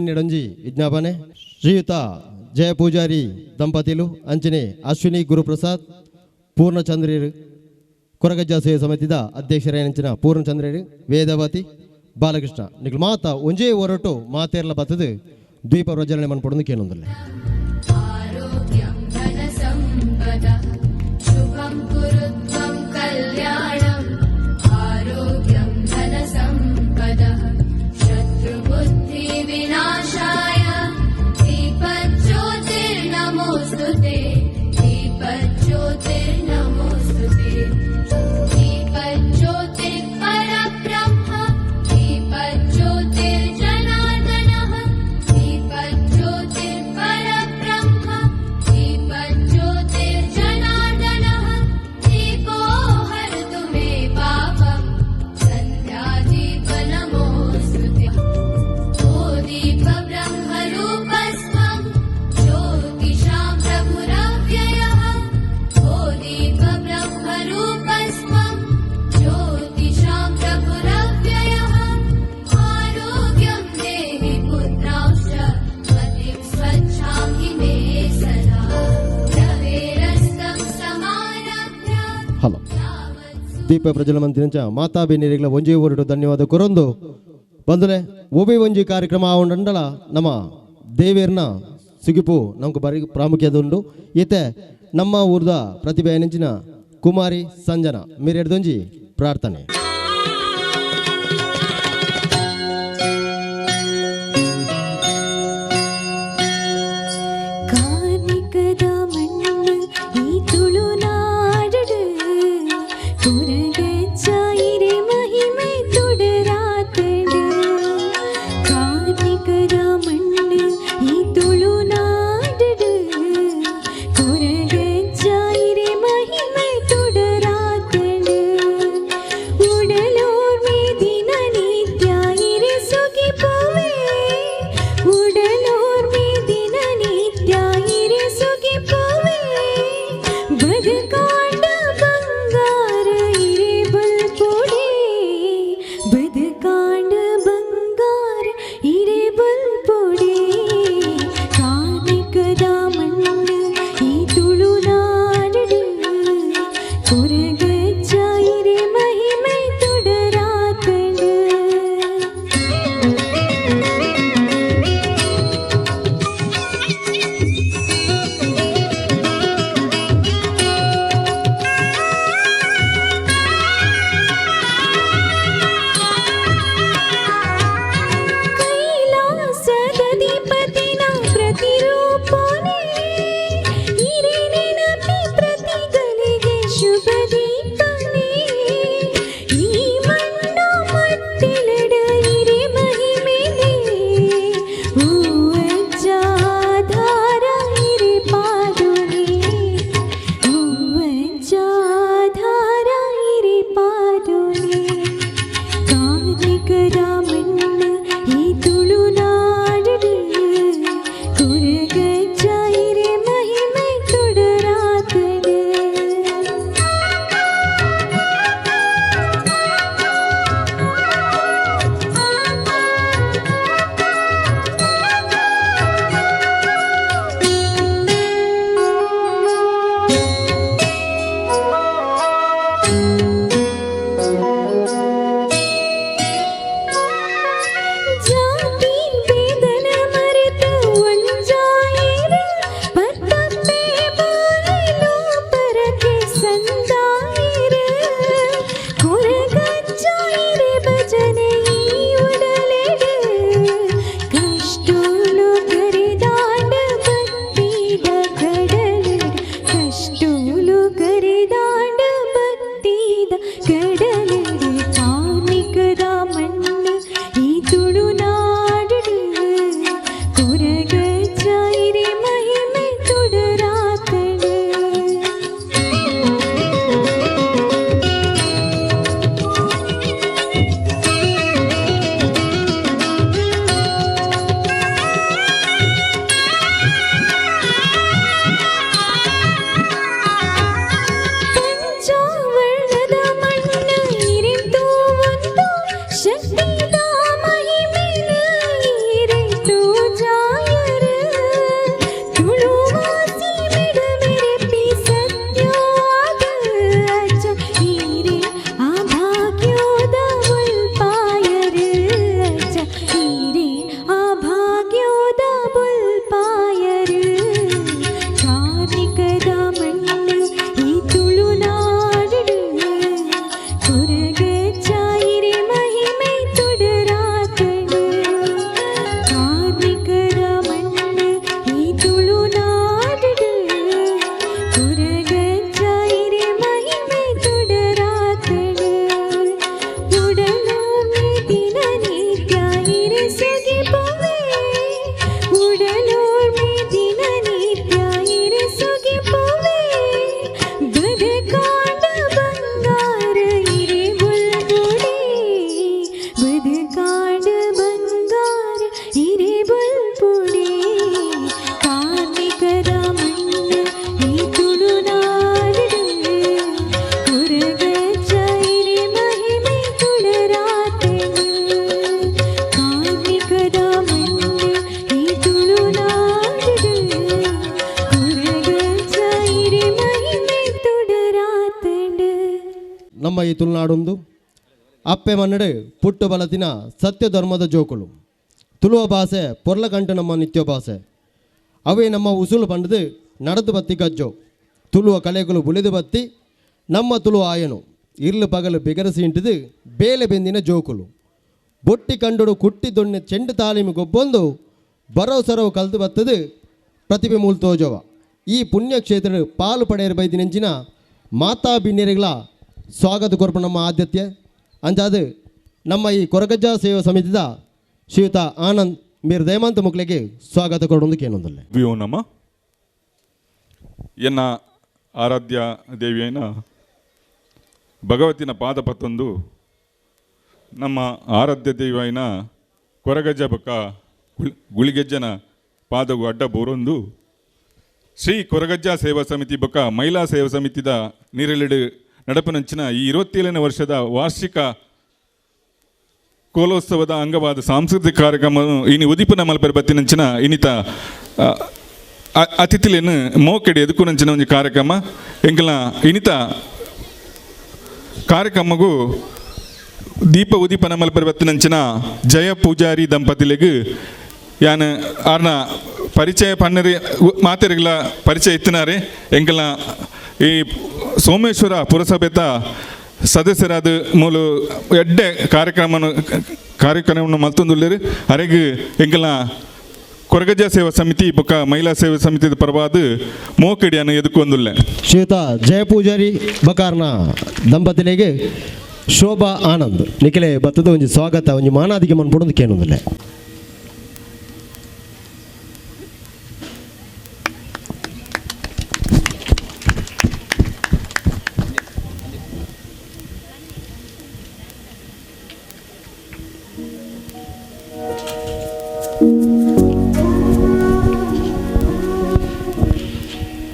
ಬಿನ್ನೆಡೊಂಜಿ ವಿಜ್ಞಾಪನೆ. ಶ್ರೀಯುತ ಜಯ ಪೂಜಾರಿ ದಂಪತಿಲು ಅಂಚನೆ ಅಶ್ವಿನಿ ಗುರುಪ್ರಸಾದ್ ಪೂರ್ಣಚಂದ್ರರು ಕೊರಗಜ್ಜ ಸೇವೆ ಸಮಿತಿದ ಅಧ್ಯಕ್ಷರೇನಂಚಿನ ಪೂರ್ಣಚಂದ್ರರು ವೇದವತಿ ಬಾಲಕೃಷ್ಣ ನಿಕ್ಲು ಮಾತ ಒಂಜೇ ಒರಟು ಮಾತೇರ್ಲ ಬತ್ತದು ದ್ವೀಪ ಪ್ರಜ್ವಲನೆ ಮನ್ಪೊಡೊಂದು ಕೇನೊಂದುಲ್ಲೆ. आरोग्यं धनसम्पदः शुभं कुरु त्वं कल्याणम्। आरोग्यं धनसम्पदः शत्रुबुद्धिविनाशाय दीपज्योतिर्नमोऽस्तु ते। दीपज्योतिर्नमोऽस्तु ते। दीपज्योतिः परब्रह्म दीपज्योतिर्जनार्दनः। दीपज्योतिः परब्रह्म दीपज्योतिर्जनार्दनः। दीपो हरतु मे पापम् सन्ध्यादीप नमोऽस्तु ते। ओ दीपब्रह्मरूपस्त्वं ज्योतिषां प्रभुरव्ययः। ओ दीपब्रह्मरूपस्त्वं ज्योतिषां प्रभुरव्ययः। आरोग्यं देहि पुत्रांश्च मतिं स्वच्छां हि मे सदा। रवेरस्तं समारभ्य ಹಲೋ. यावत् ದೀಪ ಪ್ರಜ್ವಲನೆ ಮಂತಿನಂಚ ಮಾತಾ ಬೆನ್ನಿರಿಗಳ ಒಂಜೇ ಒರಟು ಧನ್ಯವಾದ ಕೊರೊಂದು ಬಂದರೆ ಒಬೆ ಒಂಜಿ ಕಾರ್ಯಕ್ರಮ ಆವುಂಡಂಡಲ ನಮ್ಮ ದೇವೇರ್ನ ಸುಗಿಪು ನಮ್ಗೆ ಬರಿ ಪ್ರಾಮುಖ್ಯತೆ ಉಂಡು. ಈತೆ ನಮ್ಮ ಊರ್ದ ಪ್ರತಿಭೆ ನೆಂಚಿನ ಕುಮಾರಿ ಸಂಜನಾ ಮೇರೆಡ್ದೊಂಜಿ ಪ್ರಾರ್ಥನೆ. ಕಾರ್ಣಿಕದ ಮಣ್ಣು ಈ ತುಳುನಾಡು ಕೊರಗಜ್ಜಾಯಿರೆ ಮಹಿಮೆ ತೊಡರಾತಡು. ಕಾರ್ಣಿಕದ ಮಣ್ಣು ಈ ತುಳುನಾಡು ಕೊರಗಜ್ಜಾಯಿರೆ ಮಹಿಮೆ ತೊಡರಾತಡು. ನಮ್ಮ ಈ ತುಳುನಾಡೊಂದು ಅಪ್ಪೆ ಮನ್ನಡು ಪುಟ್ಟು ಬಲತಿನ ಸತ್ಯ ಧರ್ಮದ ಜೋಕುಲು ತುಳುವ ಭಾಷೆ ಪೊರ್ಲಕಂಟು ನಮ್ಮ ನಿತ್ಯ ಭಾಷೆ ಅವೇ ನಮ್ಮ ಉಸುಳು ಪಂಡದು ನಡೆದು ಬತ್ತಿ ಗಜ್ಜೋ ತುಳುವ ಕಲೆಗಳು ಬುಳಿದು ಬತ್ತಿ ನಮ್ಮ ತುಳು ಆಯನು ಇರ್ಲು ಪಗಲು ಬಿಗರಸಿ ಇಂಟಿದು ಬೇಲೆ ಬೆಂದಿನ ಜೋಕುಲು ಬೊಟ್ಟಿ ಕಂಡುಡು ಕುಟ್ಟಿ ದೊಣ್ಣೆ ಚೆಂಡು ತಾಲೀಮು ಗೊಬ್ಬೊಂದು ಬರೋ ಸರವು ಕಲ್ತು ಬತ್ತದು ಪ್ರತಿಭೆ ಮೂಲ ತೋಜವ. ಈ ಪುಣ್ಯಕ್ಷೇತ್ರ ಪಾಲು ಪಡೆಯರು ಬೈದಿನೆಂಚಿನ ಮಾತಾ ಬಿನ್ನೆರೆಗಳ ಸ್ವಾಗತ ಕೊರಪು ನಮ್ಮ ಆದ್ಯತೆ. ಅಂಚಾದ ನಮ್ಮ ಈ ಕೊರಗಜ್ಜ ಸೇವಾ ಸಮಿತಿದ ಶ್ರೀಯುತ ಆನಂದ್ ಮೀರ್ ದಯಮಾಂತ ಮುಕ್ಲೆಗೆ ಸ್ವಾಗತ ಕೊಡೊಂದು ಕೇನೊಂದಲ್ಲೆ. ವ್ಯೋ ನಮ. ಎನ್ನ ಆರಾಧ್ಯ ದೇವಿಯನ ಭಗವತಿನ ಪಾದ ಪತ್ತೊಂದು ನಮ್ಮ ಆರಾಧ್ಯ ದೇವಿಯನ ಕೊರಗಜ್ಜ ಬಕ್ಕ ಗುಳಿಗೆಜ್ಜನ ಪಾದವು ಅಡ್ಡ ಬೋರೊಂದು ಶ್ರೀ ಕೊರಗಜ್ಜ ಸೇವಾ ಸಮಿತಿ ಬೊಕ್ಕ ಮಹಿಳಾ ಸೇವಾ ಸಮಿತಿದ ನೀರಲಿಡು ನಡಪನಂಚಿನ ಈ 27ನೇ ವರ್ಷದ ವಾರ್ಷಿಕ ಕೋಲೋತ್ಸವದ ಅಂಗವಾದ ಸಾಂಸ್ಕೃತಿಕ ಕಾರ್ಯಕ್ರಮ ಇನಿ ಉದಿಪನ ಮಲ್ಪೆರೆ ಬತ್ತಿನಂಚಿನ ಇನ್ನಿತ ಅತಿಥಿಲೇನು ಮೋಕೆಡೆ ಎದುಕುನಂಚಿನ ಒಂಜಿ ಕಾರ್ಯಕ್ರಮ. ಎಂಕಲ್ನ ಇನ್ನಿತ ಕಾರ್ಯಕ್ರಮಗೂ ದೀಪ ಉದಿಪನ ಮಲ್ಪೆರೆ ಬತ್ತಿನಂಚಿನ ಜಯ ಪೂಜಾರಿ ದಂಪತಿಲೆಗ್ ಯಾನ್ ಆರ್ನ ಪರಿಚಯ ಪನ್ನರಿ ಮಾತೆರಿಗಳ ಪರಿಚಯ ಇತ್ತಿನಾರೆ. ಎಂಕಲ್ನ ಈ ಸೋಮೇಶ್ವರ ಪುರಸಭೆತ ಸದಸ್ಯರಾದ ಮೂಲು ಎಡ್ಡೆ ಕಾರ್ಯಕ್ರಮವನ್ನು ಮಲ್ತೊಂದುಲ್ಲೆರ್. ಅರೆಗ್ ಎಂಕಲ್ನ ಕೊರಗಜ್ಜ ಸೇವಾ ಸಮಿತಿ ಬೊಕ್ಕ ಮಹಿಳಾ ಸೇವಾ ಸಮಿತಿದ ಪರವಾದ ಮೋಕೆಡಿಯನ್ನು ಎದುಕೊಂದುಲ್ಲೆ. ಶ್ರೀಯುತ ಜಯ ಪೂಜಾರಿ ಬಕಾರ್ನ ದಂಪತಿಲೆಗೆ ಶೋಭಾ ಆನಂದ್ ನಿಖಿಲೆ ಬತ್ತದ ಒಂಜಿ ಸ್ವಾಗತ ಒಂಜಿ ಮಾನಾದಿಗೆ ಮನ್ಪುಡೊಂದು ಕೇನೊಂದುಲ್ಲೆ.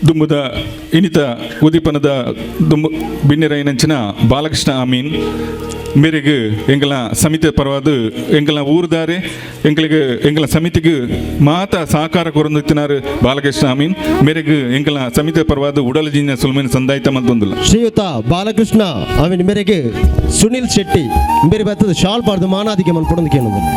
ದುಂಬುದ ಇನಿತ ಉದಿಪನದ ದುಂಬು ಬಿನ್ನೆರೈನಂಚಿನ ಬಾಲಕೃಷ್ಣ ಅಮೀನ್ ಮೇರೆಗ್ ಎಂಕಲ್ನ ಸಮಿತಿ ಪರವಾದ ಎಂಕಲ್ನ ಊರುದಾರೆ ಎಂಕಲಿಗೆ ಎಂಕಲ್ನ ಸಮಿತಿಗೆ ಮಾತ ಸಹಕಾರ ಕೊರೊಂದಿತ್ತಿನಾರು ಬಾಲಕೃಷ್ಣ ಅಮೀನ್ ಮೇರೆಗ್ ಎಂಕಲ್ನ ಸಮಿತಿ ಪರವಾದ ಉಡಲ ಜಿಂಜ ಸುಲ್ಮೇನ್ ಸಂದಾಯಿತ ಮಲ್ತೊಂದುಲ್ಲ. ಶ್ರೀಯುತ ಬಾಲಕೃಷ್ಣ ಅಮೀನ್ ಮೇರೆಗೆ ಸುನಿಲ್ ಶೆಟ್ಟಿ ಮೇರೆ ಬತ್ತದ ಶಾಲ್ ಪಾಡ್ದು ಮಾನಾದಿಗೆ ಮನ್ಪುಡೊಂದು ಕೇನೊಂದುಲ್ಲೆ.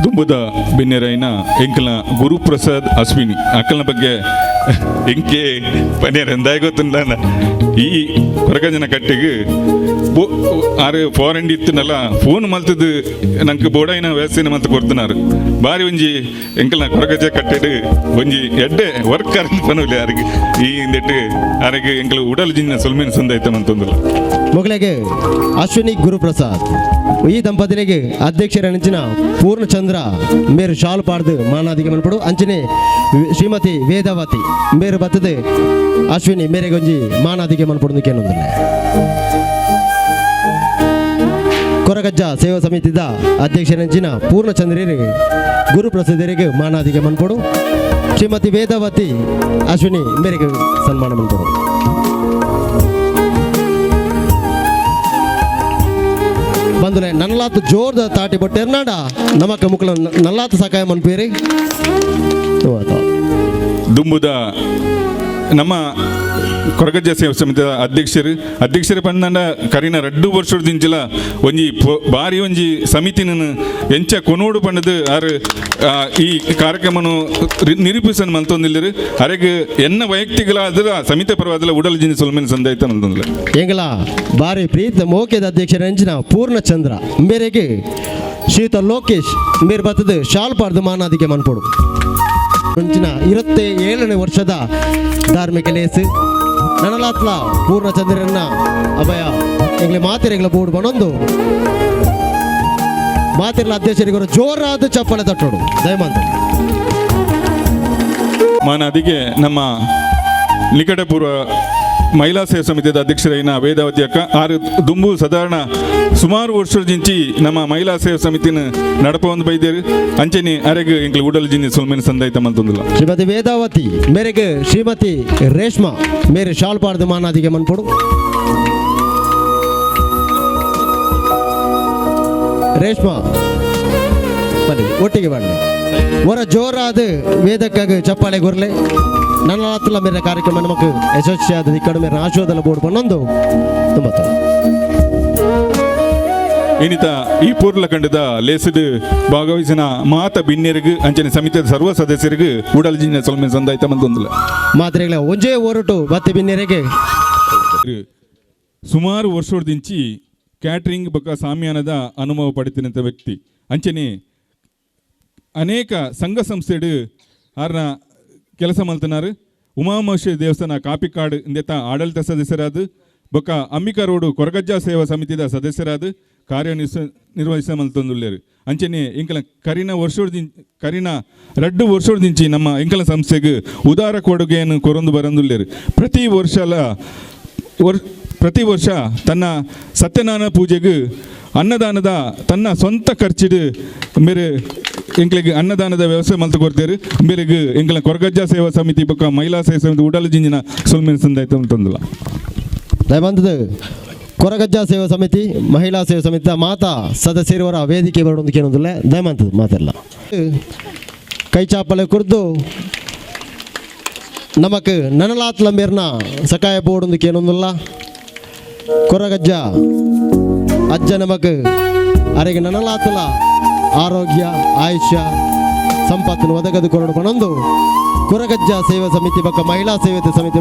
ದುಂಬುದ ಬಿನ್ನೆರೈನ ಎಂಕಲ್ನ ಗುರುಪ್ರಸಾದ್ ಅಶ್ವಿನಿ ಅಕ್ಕಲ್ನ ಬಗ್ಗೆ ಎಂಕೆ ಪನ್ನೇರ್ ಎಂದಾಯ ಗೊತ್ತುಂಡ. ಈ ಕೊರಗಜನ ಕಟ್ಟಿಗೆ ಆರು ಫಾರೆನ್ ಇತ್ತುನಲ್ಲ ಫೋನ್ ಮಲ್ತದ್ದು ನಂಗೆ ಬೋಡಾಯಿನ ವ್ಯವಸ್ಥೆನ ಮಲ್ತು ಕೊಡ್తున్నారు. ಬಾರಿ ಒಂಜಿ ಎಂಕಲ್ನ ಕೊರಗಜ ಕಟ್ಟೆಡ್ ಒಂಜಿ ಎಡ್ಡೆ ವರ್ಕ್ ಅರೇಂಜ್ ಪನೋಲಿ ಯಾರಿಗೆ ಈ ಇಂದೆಟ್ಟು ಆರಿಗೆ ಎಂಕಲ್ ಉಡಲ್ ಜಿಂಜ ಸುಲ್ಮೇನ್ ಸಂದಾಯ್ತ ಮಂತೊಂದುಲ್ಲ. ಮೊಗಲಿಗೆ ಅಶ್ವಿನಿ ಗುರುಪ್ರಸಾದ್ ಈ ದಂಪತಿಲಿಗೆ ಅಧ್ಯಕ್ಷರ ಪೂರ್ಣಚಂದ್ರ ಮೇರು ಶಾಲು ಪಾಡ್ದು ಮಾನಾದಿಗೆ ಮನ್ಪಡು. ಅಂಚನೆ ಶ್ರೀಮತಿ ವೇದಾವತಿ ಮೇರು ಬತ್ತದು ಅಶ್ವಿನಿ ಮೇರೆಗೊಂಜಿ ಮಾನಾದಿಗೆ ಮನ್ಪಡು ಕೇನೊಂದುಲ್ಲೆ. ಕೊರಗಜ್ಜ ಸೇವಾ ಸಮಿತಿದ ಅಧ್ಯಕ್ಷರಂಚಿನ ಪೂರ್ಣಚಂದ್ರರಿಗೆ ಗುರುಪ್ರಸಾದರಿಗೆ ಮಾನಾದಿಗೆ ಮನ್ಪಡು. ಶ್ರೀಮತಿ ವೇದಾವತಿ ಅಶ್ವಿನಿ ಮೇರೆಗೆ ಸನ್ಮಾನ ಮನ್ಪಡು. ಬಂದುಲೆ ನಲ್ಲಾತ್ ಜೋರ್ದ ತಾಟಿ ಬೊಟ್ಟೆರ್ನಾಡ ನಮಕ ಮುಕ್ಕಲ ನಲ್ಲಾತ್ ಸಕಾಯ ಮನ್ಪೇರಿ. ದುಂಬುದ ನಮ್ಮ ಕೊರಗಜ್ಜ ಸೇವಾ ಸಮಿತಿದ ಅಧ್ಯಕ್ಷರು ಪಂಡ ಕರಿನ ರಡ್ಡು ವರ್ಷದಿಂಚಿಲ ಒಂಜಿ ಬಾರಿ ಒಂಜಿ ಸಮಿತಿನ ಎಂಚ ಕೊನೋಡು ಪಂಡದು ಆರು ಈ ಕಾರ್ಯಕ್ರಮನು ನಿರೂಪಿಸನ್ ಮಲ್ತೊಂದಿಲ್ಲರು. ಅರೆಗ್ ಎನ್ನ ವೈಯಕ್ತಿಕಲಾದ ಸಮಿತಿ ಪರವಾದಲ ಉಡಲ್ ಜಿಂಜ ಸುಲ್ಮೇನ್ ಸಂದಾಯ್ತ ಮಲ್ತೊಂದಿಲ್ಲ. ಎಂಗಲ ಬಾರಿ ಪ್ರೀತ ಮೋಕೆದ ಅಧ್ಯಕ್ಷರ ಪೂರ್ಣಚಂದ್ರ ಮೇರೆಗೆ ಶ್ರೀಯುತ ಲೋಕೇಶ್ ಮೇರ್ ಬತ್ತದ ಶಾಲ್ ಪಾಡ್ದು ಮಾನಾದಿಗೆ ಮನ್ಪೊಡು. ಮುಂಚಿನ 27ನೇ ವರ್ಷದ ಧಾರ್ಮಿಕ ಲೇಸು ನನಲಾತ್ಲ ಪೂರ್ಣಚಂದ್ರನ ಅಭಯ ಎಂಗ್ಲೆ ಮಾತೆರೆಗಳ ಬೋರ್ಡ್ ಬನೊಂದು ಮಾತಿರ್ಲ ಅಧ್ಯಕ್ಷರಿಗೆ ಜೋರಾದ ಚಪ್ಪಾಳೆ ತಟ್ಟೋಡು ದಯಮಾಂತ. ಮಾನಾದಿಗೆ ನಮ್ಮ ನಿಕಟಪೂರ್ವ ಮಹಿಳಾ ಸೇವಾ ಸಮಿತಿಯ ಅಧ್ಯಕ್ಷರೈನ ವೇದಾವತಿ ಅಕ್ಕ ಆರು ದುಂಬು ಸಾಧಾರಣ ಸುಮಾರು ವರ್ಷದಿಂಚಿ ನಮ್ಮ ಮಹಿಳಾ ಸೇವಾ ಸಮಿತಿನ ನಡಪ ಒಂದು ಬೈದೇರು. ಅಂಚೆನಿ ಅರೆಗ್ ಎಂಕ್ಲು ಉಡಲ್ ಜಿಂಜಿ ಸುಲ್ಮೇನ್ ಸಂದಾಯ್ತ ಮಲ್ತೊಂದುಲ್ಲ. ಶ್ರೀಮತಿ ವೇದಾವತಿ ಮೇರೆಗೆ ಶ್ರೀಮತಿ ರೇಷ್ಮಾ ಮೇರೆ ಶಾಲ್ ಪಾಡ್ದು ಮಾನಾದಿಗೆ ಮನ್ಪೊಡು. ರೇಷ್ಮಾ ಬನ್ನಿ, ಒಟ್ಟಿಗೆ ಬನ್ನಿ. ಹೊರ ಜೋರಾದ ವೇದಕ್ಕಾಗ ಚಪ್ಪಾಳೆ ಗುರ್ಲೆ. ನನ್ನ ಹತ್ರ ಮೇರೆ ಕಾರ್ಯಕ್ರಮ ನಮಕ್ ಯಶಸ್ವಿಯಾದ ಈ ಕಡಿಮೆ ಆಶೀರ್ವಾದಲ ಬೋರ್ಡ್ ಪನ್ನೊಂದು ತುಂಬ. ಇನಿತ ಈ ಪೂರ್ಲ ಖಂಡದ ಲೇಸಿದ ಭಾಗವಹಿಸಿನ ಮಾತ ಬಿನ್ನೆರಿಗೂ ಅಂಚನೆ ಸಮಿತಿಯ ಸರ್ವ ಸದಸ್ಯರಿಗೂ ಉಡಲ್ ಜಿಂಜ ಸೊಲ್ಮೆ ಸಂದಾಯ್ತ ಮಂದೊಂದುಲ. ಮಾತ್ರೆಗಳ ಒಂಜೇ ಒರಟು ಬತ್ತಿ ಬಿನ್ನೆರೆಗೆ. ಸುಮಾರು ವರ್ಷದಿಂಚಿ ಕ್ಯಾಟ್ರಿಂಗ್ ಬೊಕ್ಕ ಸಾಮ್ಯಾನದ ಅನುಭವ ಪಡೆತಿನಂತ ವ್ಯಕ್ತಿ. ಅಂಚನೆ ಅನೇಕ ಸಂಘ ಸಂಸ್ಥೆಡು ಆರ್ನ ಕೆಲಸ ಮಲ್ತನಾರು. ಉಮಾಮಹೇಶ್ವರಿ ದೇವಸ್ಥಾನ ಕಾಪಿಕಾಡ್ ಇಂದೆತ ಆಡಳಿತ ಸದಸ್ಯರಾದ ಬೊಕ್ಕ ಅಂಬಿಕಾ ರೋಡು ಕೊರಗಜ್ಜ ಸೇವಾ ಸಮಿತಿದ ಸದಸ್ಯರಾದ ಕಾರ್ಯ ನಿರ್ವಹಿಸ ಮಲ್ತೊಂದುಲ್ಲೇರು. ಅಂಚನೆ ಎಂಕಲ ಕರಿನ ವರ್ಷದಿಂಚಿ, ಕರಿನ 2 ವರ್ಷದಿಂಚಿ ನಮ್ಮ ಎಂಕಲ ಸಂಸ್ಥೆಗೆ ಉದಾರ ಕೊಡುಗೆಯನ್ನು ಕೊರೊಂದು ಬರಂದುಲ್ಲೇರು. ಪ್ರತಿ ವರ್ಷ ತನ್ನ ಸತ್ಯನಾರಾಯಣ ಪೂಜೆಗೆ ಅನ್ನದಾನದ ತನ್ನ ಸ್ವಂತ ಖರ್ಚಿಡು ಮೇರೆ ಎಂಕ್ಲೆಗ್ ಅನ್ನದಾನದ ವ್ಯವಸ್ಥೆ ಮಲ್ತು ಕೊಡ್ತೇರು. ಮೇರೆಗ್ ಎಂಕಲ ಕೊರಗಜ್ಜ ಸೇವಾ ಸಮಿತಿ ಬೊಕ್ಕ ಮಹಿಳಾ ಸೇವಾ ಸಮಿತಿ ಉಡಲ್ ಜಿಂಜಿನ ಸೊಲ್ಮೆನ್ ಸಂದಾಯ್ತು ಅಂತಂದಿಲ್ಲ. ದಯಮಂತದ ಕೊರಗಜ್ಜ ಸೇವಾ ಸಮಿತಿ, ಮಹಿಳಾ ಸೇವಾ ಸಮಿತಿ ಮಾತಾ ಸದಸ್ಯರವರ ವೇದಿಕೆ ಬರೋದಕ್ಕೆ ಕೇಳೋದಿಲ್ಲ. ದಯಮಂತದ ಮಾತೆಲ್ಲ ಕೈ ಚಾಪಲೆ ಕುರ್ದು ನಮಕ್ ನನಲಾತ್ಲ ಮೇರ್ನ ಸಕಾಯ ಬೋರ್ಡ್ ಕೇಳೊಂದಿಲ್ಲ. ಕೊರಗಜ್ಜ ಅಜ್ಜ ನಮಕ್ ಅರೆಗೆ ನನಲಾತ್ಲ ಆರೋಗ್ಯ, ಆಯುಷ್ಯ, ಸಂಪತ್ತನ್ನು ಒದಗದು ಕೊರಡು ಪಣೊಂದು ಕೊರಗಜ್ಜ ಸೇವಾ ಸಮಿತಿ ಬೊಕ್ಕ ಮಹಿಳಾ ಸೇವಾ ಸಮಿತಿ.